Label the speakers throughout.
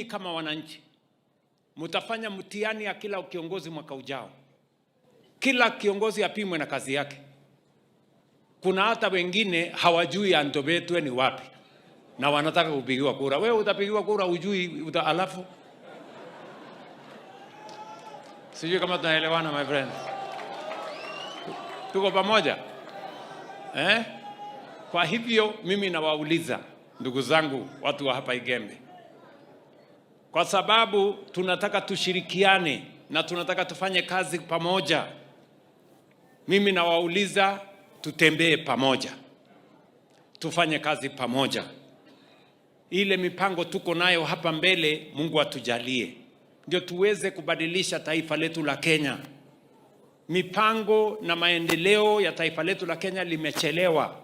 Speaker 1: Kama wananchi mtafanya mtihani ya kila kiongozi mwaka ujao. Kila kiongozi apimwe na kazi yake. Kuna hata wengine hawajui Andobetwe ni wapi na wanataka kupigiwa kura. Wewe utapigiwa kura ujui alafu sijui kama tunaelewana my friends. Tuko pamoja eh? Kwa hivyo mimi nawauliza ndugu zangu, watu wa hapa Igembe, kwa sababu tunataka tushirikiane na tunataka tufanye kazi pamoja. Mimi nawauliza tutembee pamoja, tufanye kazi pamoja. Ile mipango tuko nayo hapa mbele, Mungu atujalie ndio tuweze kubadilisha taifa letu la Kenya. Mipango na maendeleo ya taifa letu la Kenya limechelewa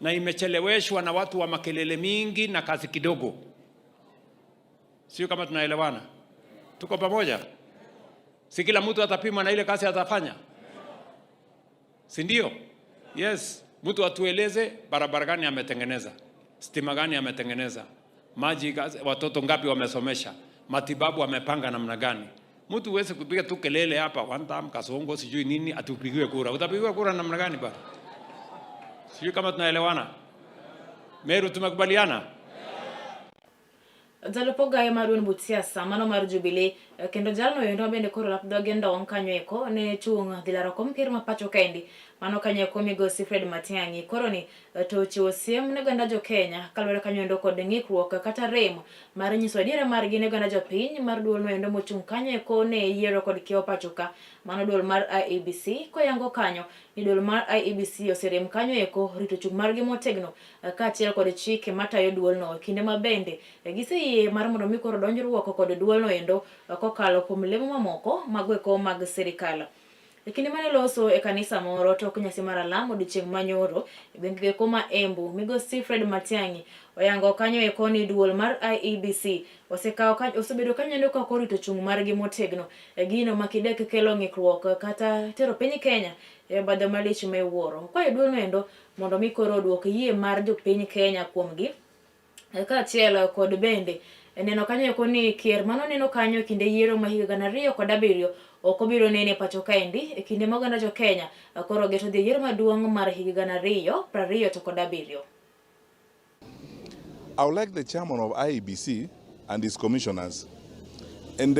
Speaker 1: na imecheleweshwa na watu wa makelele mingi na kazi kidogo. Sio kama tunaelewana? Tuko pamoja? Si kila mtu atapimwa na ile kazi atafanya, si ndio? Yes, mtu atueleze barabara gani ametengeneza, stima gani ametengeneza, maji, watoto ngapi wamesomesha, matibabu amepanga namna gani. Mtu huwezi kupiga tu kelele hapa one time Kasongo sijui nini atupigiwe kura. Utapigiwa kura namna gani bwana? Sijui kama tunaelewana. Meru tumekubaliana?
Speaker 2: Jalup ogaye mar duond buch siasa mano mar Jubilee kendo jalno endo mabende koro lap dhoge ndong' kanyo eko ne chung' dhi laro kom ker ma pacho kaendi mano kanyo eko migosi Fred Matiang'i koro ni to ochiwo siem ne oganda jo Kenya kaluwore kanyo endo kod ng'ikruok kata rem mar nyiso adiera margi ne oganda jopiny mar duol no endo mochung' kanyo eko ne yiero kod kiewo pacho ka mano duol mar IEBC koyango kanyo ni duol mar IEBC oserem kanyo eko rito chung' margi motegno kaachiel kod chike matayo duolno kinde ma bende giseyie mar mondo mi koro donjruok kod duolno endo kokalo kuom lemo mamoko mago eko mag sirikal. E kinde mane loso e kanisa moro tok nyasi mar alam odiochieng' manyoro e gwenge eko ma Embu, migosi Fred Matiang'i oyango kanyo eko ni duol mar IEBC osekawo osebedo kanyo ka ok orito chung' margi motegno e gino ma kidek kelo ng'ikruok kata tero piny Kenya e obadho malich ma iwuoro. Okwayo duolno endo mondo mi koro oduok yie mar jopiny Kenya kuomgi kaachiel kod bende neno kanyo eko ni ker mano neno kanyo e kinde yiero ma higa 2007 ok obiro nene e pacho kaendi e kinde ma oganda jo Kenya koro geto dhi e yiero maduong' mar higa 2027.
Speaker 3: I would like the chairman of IEBC and his commissioners, and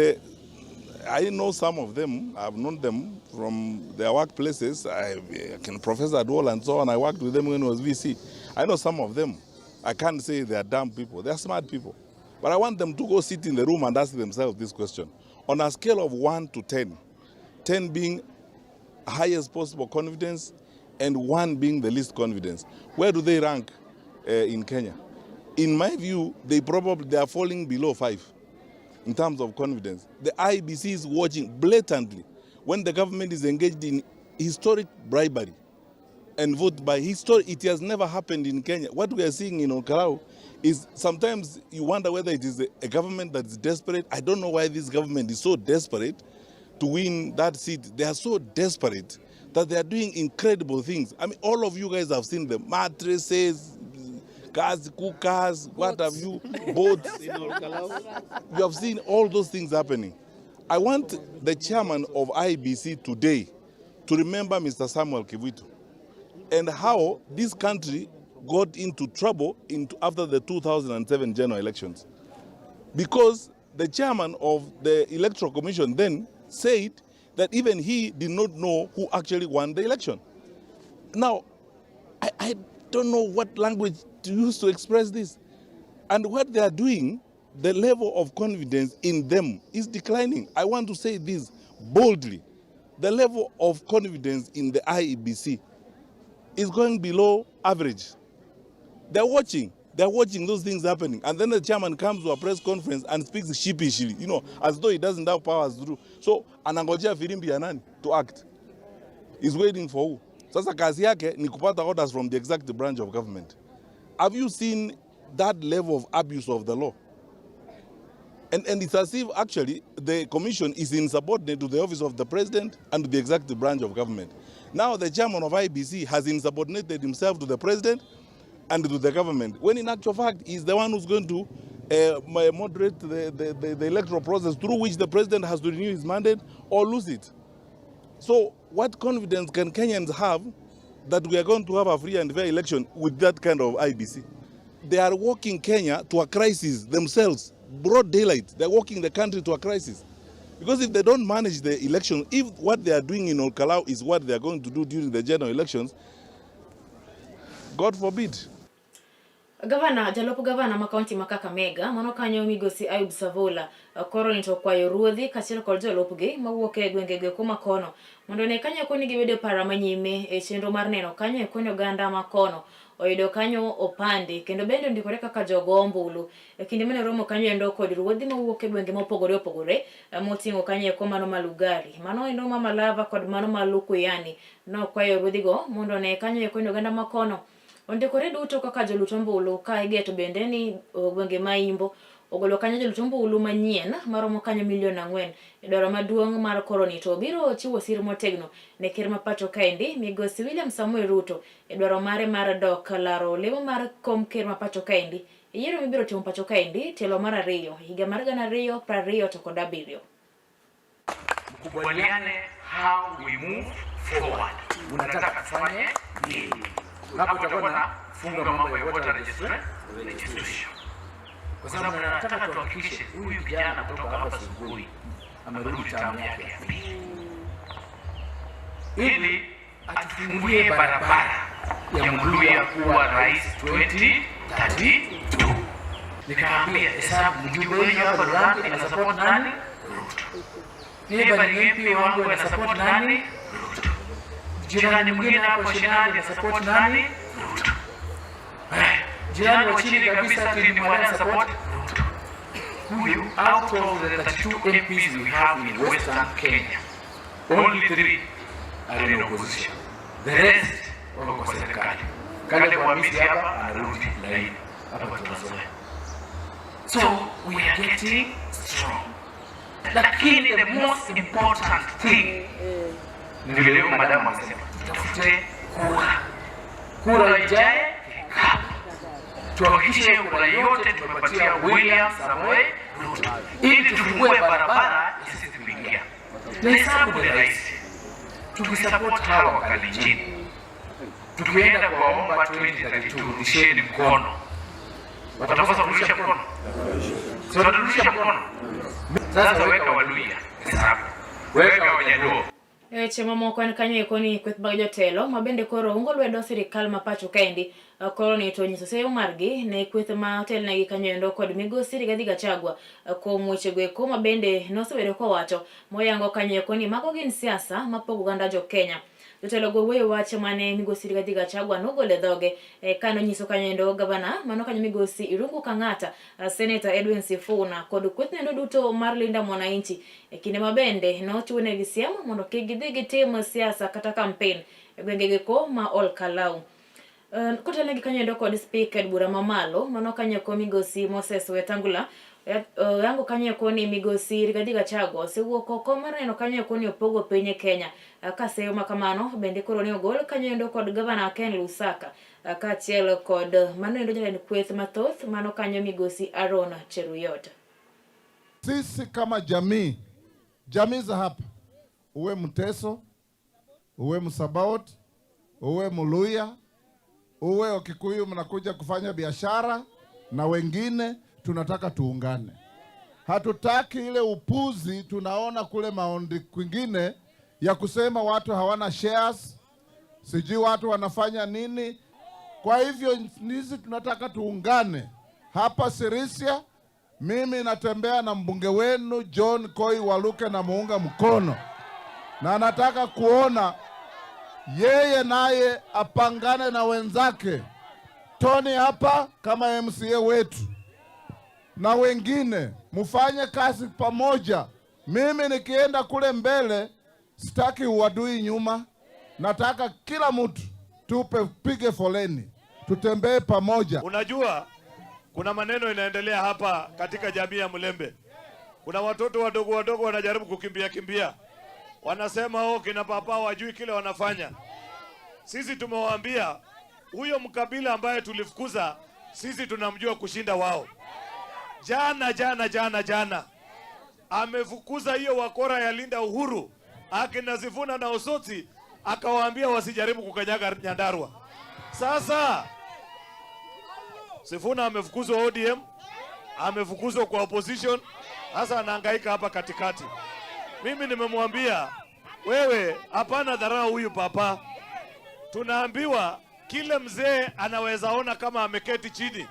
Speaker 3: I know some of them, I've known them from their workplaces. I can Professor Adwol and so on. I worked with them when I was VC. I know some of them. I can't say they are dumb people. They are smart people. But I want them to go sit in the room and ask themselves this question. On a scale of 1 to 10, 10 being highest possible confidence and 1 being the least confidence, where do they rank in Kenya? In my view, they are falling below 5 in terms of confidence. The IEBC is watching blatantly when the government is engaged in historic bribery and vote by history. It has never happened in Kenya. What we are seeing in Olkalou is sometimes you wonder whether it is a government that is desperate. I don't know why this government is so desperate to win that seat. They are so desperate that they are doing incredible things. I mean, all of you guys have seen them. Mattresses, gas cookers, what have you, boats. You have seen all those things happening. I want the chairman of IEBC today to remember Mr. Samuel Kivuitu and how this country got into trouble after the 2007 general elections. Because the chairman of the Electoral Commission then said that even he did not know who actually won the election. Now, I don't know what language to use to express this. And what they are doing, the level of confidence in them is declining. I want to say this boldly. The level of confidence in the IEBC is going below average. They're watching. They're watching those things happening. And then the chairman comes to a press conference and speaks sheepishly, as though he doesn't have powers to do. So, anangojea firimbi ya nani to act. He's waiting for who? Sasa kazi yake ni kupata orders from the executive branch of government. Have you seen that level of abuse of the law? And it's as if actually the commission is insubordinate to the office of the president and to the executive branch of government. Now the chairman of IEBC has insubordinated himself to the president and to the government, when in actual fact he's the one who's going to moderate the electoral process through which the president has to renew his mandate or lose it. So what confidence can Kenyans have that we are going to have a free and fair election with that kind of IEBC? They are walking Kenya to a crisis themselves, broad daylight. They're walking the country to a crisis. Because if they don't manage the election, if what they are doing in Ol Kalou is what they are going to do during the general elections, God forbid.
Speaker 2: Gavana jalup gavana ma kaunti ma Kakamega mano kanyo migosi Ayub Savula koro ni to okwayo ruodhi kaachiel kod jolupgi mawuok e gwengego eko ma kono mondo one kanyo eko ni gibedo para manyime e chenro mar neno kanyo eko ni oganda ma kono oyudo kanyo opande kendo bende ondikore kaka jogo ombulu e kinde mane romo kanyo endo kod ruodhi mawuok e gwenge mopogore opogore moting'o kanyo eko mano ma Lugari mano endo ma Malava kod mano ma Lukuyani nokwayo ruodhigo mondo one kanyo eko ni oganda ma kono ondikore duto kaka jolut ombulu ka igeto bende ni gwenge ma Imbo ogolo kanyo jolut ombulu manyien maromo kanyo milion 4 e dwaro maduong' mar koroni to biro chiwo sir motegno ne ker ma pacho kaendi migosi William Samoei Ruto e dwaro mare mar dok laro lemo mar kom ker ma pacho kaendi e yiero mibiro timo pacho kaendi tielo mar 2 higa mar 2027.
Speaker 4: Mkubaliane how we move forward. Unataka tufanye nini? Hapo tutakuwa na funga mambo ya voter registration, kwa sababu nataka tuhakikishe huyu kijana kutoka hapa Sugoi amerudi tamu yake ya pili, ili atufungulie barabara ya Mluhya kuwa rais 2032. Nikaambia hesabu mjumbe wenu hapa Lurambi ana support nani? Ruto. Neighboring MP wangu ana support nani? Ruto. Jirani mwingine hapo Shinani ana support nani? Ruto. Jirani wa chini kabisa Tindi Mwale ana support Ruto. Huyu out of the 32 MPs we have in Western Kenya, only 3 are in opposition. The rest wako kwa serikali. Kale kwa misi hapa anarudi laini hapa Trans Nzoia. So we are getting strong. Lakini the most important thing ni leo madamu amesema tutafute kura. Kura ijae kikapu. Tuhakikishe kura yote tumepatia William Samoei Ruto ili tufungue barabara ya sisi kuingia. Na hesabu ni rahisi. Tukisupport hawa Wakalenjin, tukienda kuwaomba 2032 rudisheni mkono, watakosa kurudisha mkono? Si watarudisha mkono? Sasa weka Waluhya hesabu, weka Wajaluo.
Speaker 2: E weche mamoko en kanyo eko ni kweth mag jotelo ma bende koro ungo lwedo sirikal ma pacho kaendi koro ni to onyiso seyo margi ne kweth ma otelnegi kanyo endo kod migosi Rigathi Gachagua kuom wechego eko ma bende nosebedo kowacho moyango kanyo eko ni mago gin siasa mapogo oganda jo Kenya. Jotelo go wuoyo wach mane migosi Rigathi Gachagua nogolo e dhoge kanonyiso kanyo endo gavana mano kanyo migosi Irungu Kang'ata, Senator Edwin Sifuna kod kweth nendo duto mar Linda Mwananchi e kinde ma bende nochiwonegi siem mondo kik gidhi gitim siasa kata kampen e gwengego ma Ol Kalou. Kotelnegi kanyo endo kod spika e bura mamalo mano kanyo eko migosi Moses Wetangula yango kanyo eko ni migosi Rigathi Gachagua osewuok oko mar neno kanyo eko ni opogo piny Kenya ka seyo ma kamano bende koro ne ogol kanyo endo kod gavana Ken Lusaka kaachiel kod mano endo jatend kweth mathoth mano kanyo migosi Aaron Cheruiyot.
Speaker 5: Sisi kama jamii, jamii za hapa, uwe Mteso, uwe Msabaot, uwe Mluhya, uwe Wakikuyu mnakuja kufanya biashara na wengine, tunataka tuungane. Hatutaki ile upuzi tunaona kule maondi kwingine ya kusema watu hawana shares, sijui watu wanafanya nini. Kwa hivyo sisi tunataka tuungane hapa Sirisia. Mimi natembea na mbunge wenu John Koi Waluke na muunga mkono, na nataka kuona yeye naye apangane na wenzake Tony hapa kama MCA wetu na wengine, mufanye kazi pamoja. Mimi nikienda kule mbele sitaki uadui nyuma, nataka kila mtu tupe pige foleni, tutembee pamoja.
Speaker 6: Unajua kuna maneno inaendelea hapa katika jamii ya Mulembe. Kuna watoto wadogo wadogo wanajaribu kukimbia kimbia, wanasema oh, kina papa wajui kile wanafanya. Sisi tumewaambia huyo mkabila ambaye tulifukuza sisi tunamjua kushinda wao. Jana jana jana jana amefukuza hiyo wakora ya Linda Uhuru akina Sifuna na Osotsi, akawaambia wasijaribu kukanyaga Nyandarua. Sasa Sifuna amefukuzwa ODM, amefukuzwa kwa opposition, sasa anahangaika hapa katikati. Mimi nimemwambia wewe, hapana dharau huyu papa. Tunaambiwa kile mzee anaweza ona kama ameketi chini,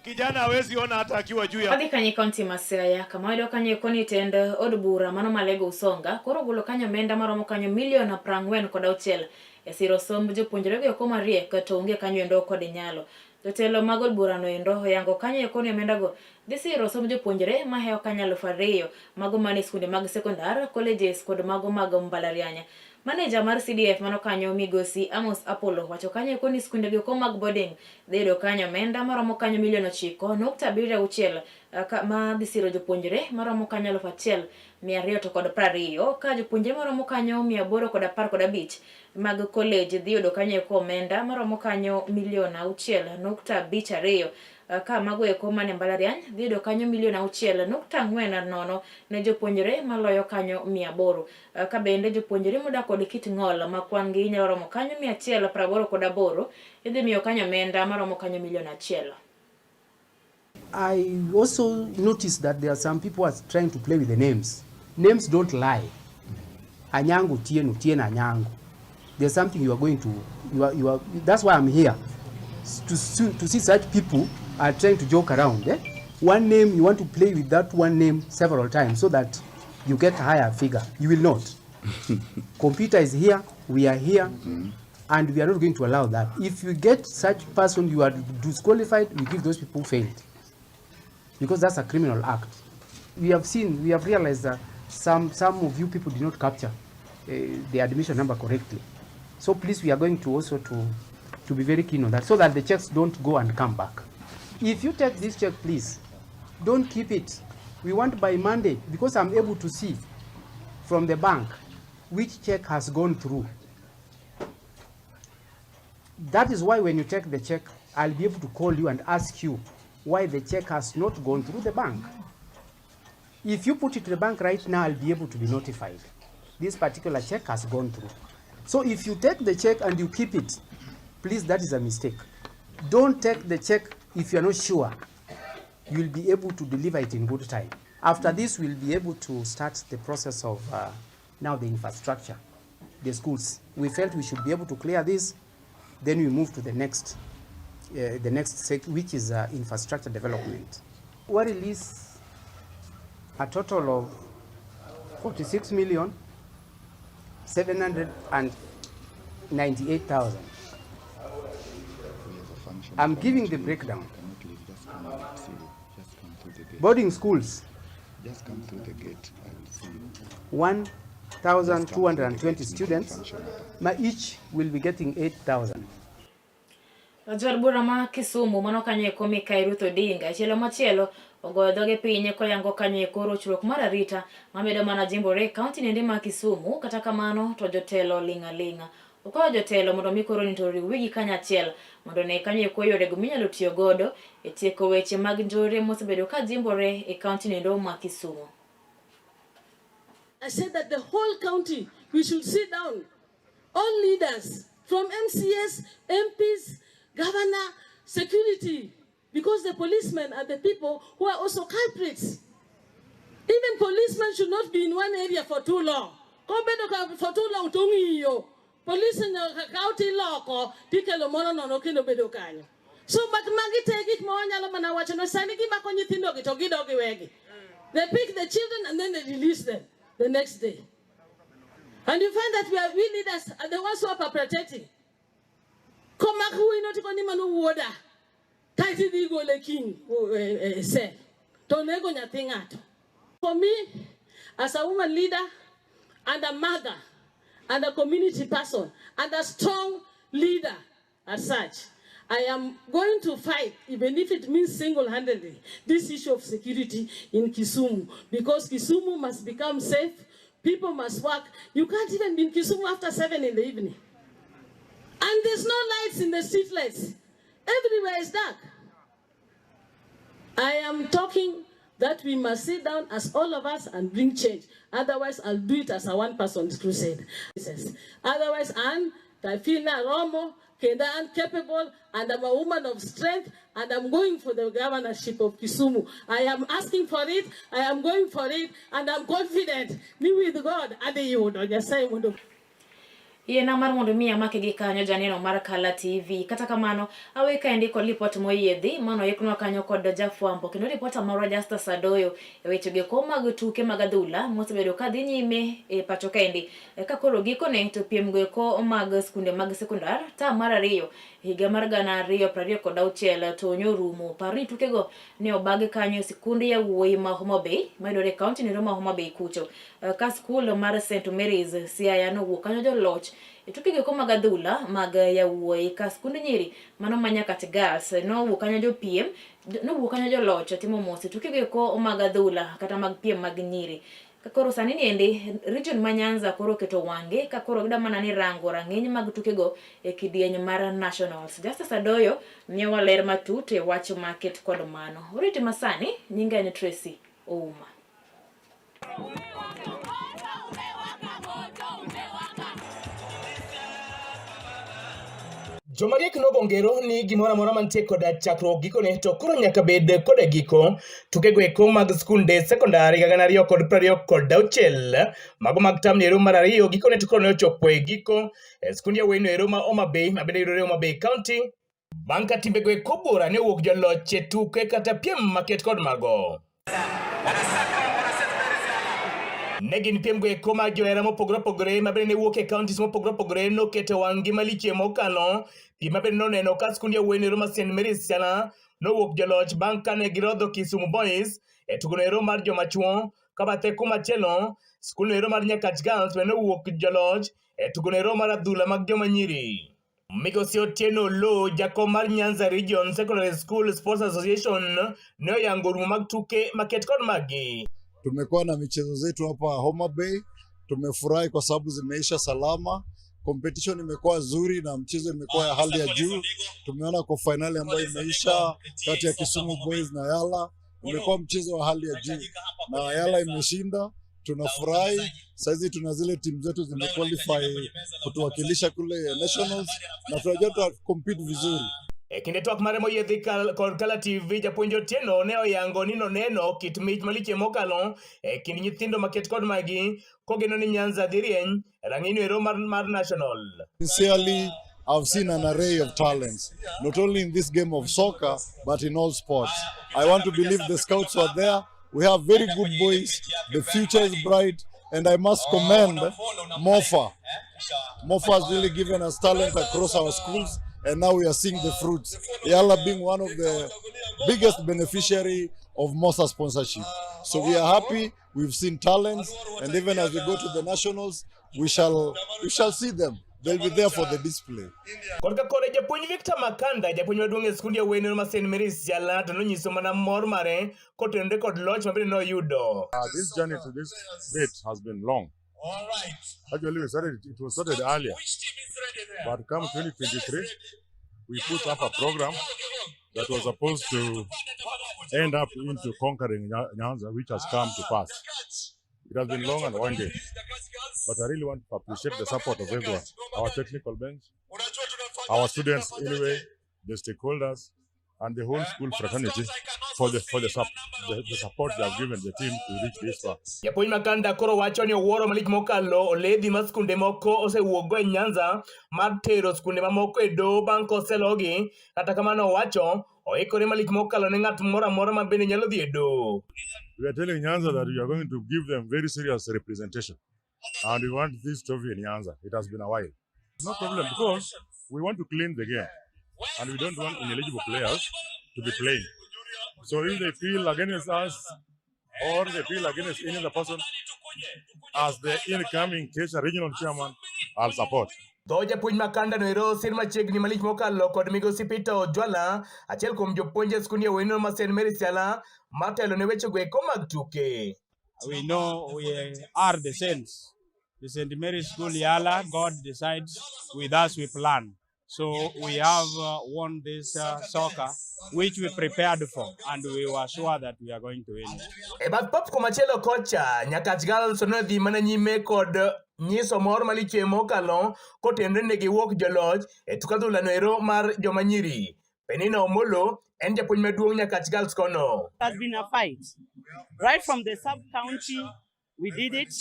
Speaker 6: kijana hawezi ona hata akiwa juu ya
Speaker 2: Wadhi kanyo e kaunti ma Siaya kama wayudo kanyo eko ni tend od bura mano Malego Usonga koro ogolo kanyo omenda maromo kanyo milion 46 e siro somb jopuonjre go eko mariek to onge kanyo endo kod nyalo. Jotelo mag od burano endo oyango kanyo eko ni omenda go dhi siro somb jopuonjre mahewo kanyo 2000 mago mane skunde mag sekondar, colleges kod mago mag mbalariany. Maneja mar CDF mano kanyo migosi Amos Apollo wacho kanyo eko ni skunde go mag boarding dhi yudo kanyo omenda maromo kanyo milion 9.76 ma dhi siro jopuonjre maromo kanyo 1220 ka jopuonjre maromo kanyo 815 mag college dhi yudo kanyo eko omenda maromo kanyo milion 6.52 ka mago eko mane mbalariany dhi yudo kanyo milion 6.40 ne jopuonjre maloyo kanyo 800 ka bende jopuonjre modak kod kit ng'ol ma kwan gi nyalo romo kanyo 188 idhi miyo kanyo omenda maromo kanyo milion 1.
Speaker 7: I also noticed that there are some people are trying to play with the names. Names don't lie. Anyango Tieno, Tieno Anyango. There's something you are going to, you are, that's why I'm here. To see such people are trying to joke around. Eh? One name, you want to play with that one name several times so that you get a higher figure. You will not. Computer is here, we are here, and we are not going to allow that. If you get such person, you are disqualified, we give those people failed. Because that's a criminal act. We have seen, we have realized that some of you people did not capture the admission number correctly. So please, we are going to also to be very keen on that, so that the checks don't go and come back. If you take this check, please, don't keep it. We want by Monday, because I'm able to see from the bank which check has gone through. That is why when you take the check, I'll be able to call you and ask you why the check has not gone through the bank. If you put it to the bank right now, I'll be able to be notified. This particular check has gone through. So if you take the check and you keep it, please, that is a mistake. Don't take the check if you're not sure you'll be able to deliver it in good time. After this, we'll be able to start the process of now the infrastructure, the schools. We felt we should be able to clear this, then we move to the next which is infrastructure development. We release a total of 46,798,000. I'm giving the breakdown. Boarding schools, 1,220 students, each will be getting 8,000.
Speaker 2: Jood bura ma Kisumu mano kanyo eko Mikai Ruth Odinga chielo machielo ogoyo dhoge piny koyango kanyo eko rochruok mar arita mamedo mana jimbore e kaunti nende ma Kisumu. Kata kamano to jotelo ling'a ling'a. Okwayo jotelo mondo mi koro ni to oriw wigi kanyachiel mondo ne kanyo eko yorego minyalo tiyo godo e tieko weche mag njore mosebedo ka jimbore e kaunti nendo ma Kisumu.
Speaker 8: I said that the whole county, we should sit down, all leaders from MCS, MPs, governor, security, because the policemen are the people who are also culprits. Even policemen should not be in one area for too long. For too long, police in the county loko, tikelo mono nono kendo bedo kanyo. So, but magi te gik ma wanyalo mana wacho no sani gimako nyithindo gi to gidog giwegi. They pick the children and then they release them the next day. And you find that we leaders are the ones who are perpetrating. Komak wuoyi no tiko ni mano wuoda. Kae tidhi gole kiny sel. To nego nyathi ng'ato. For me, as a woman leader and a mother and a community person and a strong leader as such, I am going to fight, even if it means single-handedly, this issue of security in Kisumu, because Kisumu must become safe. People must work. You can't even be in Kisumu after 7 in the evening. And there's no lights in the street lights. Everywhere is dark. I am talking that we must sit down as all of us and bring change. Otherwise, I'll do it as a one-person crusade. Otherwise, and Tafina Romo, Kenda, I'm capable, and I'm a woman of strength, and I'm going for the governorship of Kisumu. I am asking for it, I am going for it, and I'm confident. Me with God, adhi yudo, Nyasaye mondo.
Speaker 2: Yiena mar mondo mi amake gi kanyo janeno mar Kala TV. Kata kamano, awe kaendi kod lipot moyiedhi mano oiknwa kanyo kod jafwambo kendo ripota marwa Justus Adoyo e wechego eko mag tuke mag adhula mosebedo ka dhi nyime e pacho kaendi. E, ka koro gikone to piemgo eko mag skunde mag sekondar tam mar ariyo higa mar 2026 to nyorumo. Par ni tukego ne obag kanyo e sikund yawuoyi ma Homa Bay mayudore e kaunti nero ma Homa Bay kucho. Ka skul mar St Mary's Siaya nowuok kanyo joloch e tukego eko mag adhula mag yawuoyi ka skund nyiri mano ma Nyakach Girls nowuok kanyo jopiem nowuok kanyo joloch timo mos e tukego eko mag adhula kata mag piem mag nyiri. Ka koro sani ni endi region ma Nyanza koro oketo wang'e ka koro gidwa mana ni rango rang'iny mag tukego e kidieny mar nationals. Justice Adoyo miyowa ler matut e wach maket kod mano. Oriti masani, nyinga en Tracy Ouma.
Speaker 9: Joma riek nogo ngero ni gimoro amora mantie koda chakruok gikone to koro nyaka bed koda giko. Tukego eko mag skunde sekondar higa 2026 mago mag tam ero mar ariyo gikone to koro ne ochopo e giko e skund yawuoyi no ero ma Homa Bay ma bende yudore Homa Bay County bang' ka timbego eko buora ne owuok joloch e tuke kata piem maket kod mago. Ne gin piemgo eko mag johera mopogore opogore ma bende ne wuok e counties mopogore opogore noketo wang'gi malich e mokalo. Piem ma bende noneno ka skund yawuoyi no ero ma St Mary's Siala nowuok joloch bang' kane girodho Kisumu Boys e tugono ero mar joma chuo. Ka bathe kumachielo, skundno ero mar Nyakach Girls bende nowuok joloch e tugono ero mar adhula mag joma nyiri. Migosi Otieno Oloo, jakom mar Nyanza Region Secondary School Sports Association, ne oyango rumo mag tuke maket kod magi.
Speaker 10: Tumekuwa na michezo zetu hapa Homa Bay, tumefurahi kwa sababu zimeisha salama. Competition imekuwa nzuri na mchezo imekuwa ya hali ya juu. Tumeona kwa fainali ambayo imeisha kati ya Kisumu Boys na Yala, imekuwa mchezo wa hali ya juu na Yala imeshinda. Tunafurahi saizi, tuna zile timu zetu zimequalify kutuwakilisha kule nationals na tunajua tuta compete vizuri.
Speaker 9: E kinde twak mare moyiedhi kod Kala TV, japuonj Otieno ne oyango ni noneno kit mich malich mokalo e kind nyithindo maket kod magi kogeno ni Nyanza dhi rieny e rang'iny ero mar national.
Speaker 10: Sincerely, I've seen an array of talents, not only in this game of soccer, but in all sports. I want to believe the scouts were there. We have very good boys. The future is bright. And I must commend MOFA. MOFA has really given us talent across our schools, and now we are seeing the fruits. Yala being one of the biggest beneficiary of MOSA sponsorship. So we are happy. We've seen talents, and even as we go to the nationals, we shall see them. They'll be there for the display.
Speaker 9: Korka kore japuonj Victor Makanda, japuonj maduong' e skund yawuoyi ma St Mary's Siala, to nonyiso mana mor mare kotenore kod loch ma bende noyudo.
Speaker 11: This journey to this date has been long. Actually, we started, it was started earlier, but come 2023, we put up a program that was supposed to end up into conquering Nyanza, which has come to pass. It has been long and winding, but I really want to appreciate the support of everyone, our technical bench, our students anyway, the stakeholders, and the whole school fraternity for the support they have given the team to reach this far.
Speaker 9: Japuonj Makanda koro wacho ni owuoro malich mokalo oledhi ma skunde moko osewuokgo e Nyanza mar tero skunde mamoko e doho bang' koselogi. Kata kamano owacho oikore malich mokalo ne ng'at moro amora ma bende nyalo dhi e doho.
Speaker 11: We are telling Nyanza that we are going to give them very serious representation, and we want this trophy in Nyanza. It has been a while. No problem, because we want to clean the game, and we don't want ineligible players to be playing. So if they feel against us or they feel against any other person, as the incoming Kesha regional chairman, I'll support.
Speaker 9: Dho japuonj Makanda no ero sir machiegni malich mokalo kod migosi Peter Ojwala, achiel kuom jopuonj e skund yawuoyi ma St Mary's Siala matelo ne wechego eko mag tuke.
Speaker 12: We know we are the saints. The St. Mary's School Yala, God decides, with us we plan. So we have won this soccer, which we prepared for, and we were sure that we are going to win.
Speaker 9: E bath pap komachielo kocha, Nyakach Girls to nodhi mana nyime kod nyiso mor malich mokalo kotenore ni giwuok joloch e tuk adhula ero mar joma nyiri. Penina Omolo en japuonj maduong' Nyakach Girls kono.
Speaker 13: It has been a fight. Right from the sub-county, we did it.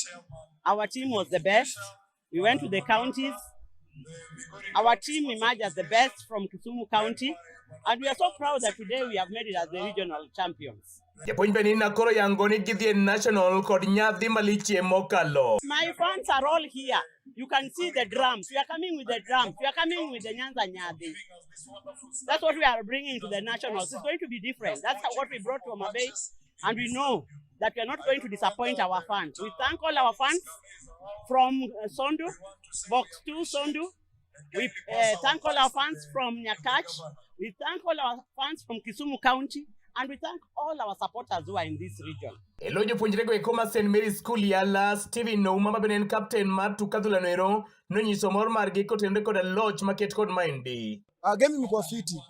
Speaker 13: Our team was the best. We went to the counties. Our team emerged as the best from Kisumu County. And we are so proud that today we have made it as the regional champions.
Speaker 9: Japuonj Penina koro yango ni gidhi e national kod nyadhi malich mokalo.
Speaker 13: My fans are all here. You can see the drums. We are coming with the drums. We are coming with the Nyanza Nyadhi. That's what we are bringing to the nationals. It's going to be different. That's what we brought to Homa Bay. And we know that we are not going to disappoint our fans. We thank all our fans from Sondu, Box 2 Sondu. We thank all our fans from Nyakach. We thank all our fans from Kisumu County. And we thank all our supporters who are in this region.
Speaker 9: E lo jopuonjrego eko ma St. Mary's School Yala, Stephen Nouma ma bende en captain mar tuk adhula no ero nonyiso mor margi kotenore koda loch maket kod maendi.
Speaker 14: Game imekuwa fiti,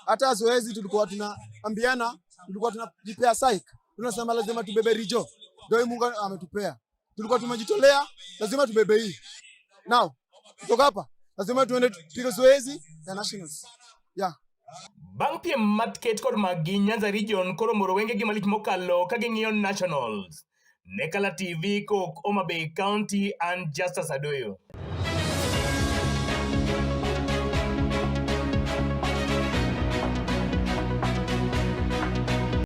Speaker 14: hata zoezi tulikuwa tunaambiana, tulikuwa tunajipea psych, tunasema lazima tubebe rijo, ndio hii Mungu ametupea. Tulikuwa tumejitolea, lazima tubebe hii. Now kutoka hapa lazima tuende tupige zoezi ya nationals. Yeah.
Speaker 9: Bang' piem matket kod maggi Nyanza Region koro moro wengegi malich mokalo ka ging'iyo nationals. Ne Kala TV kok Homa Bay County and Justus Adoyo.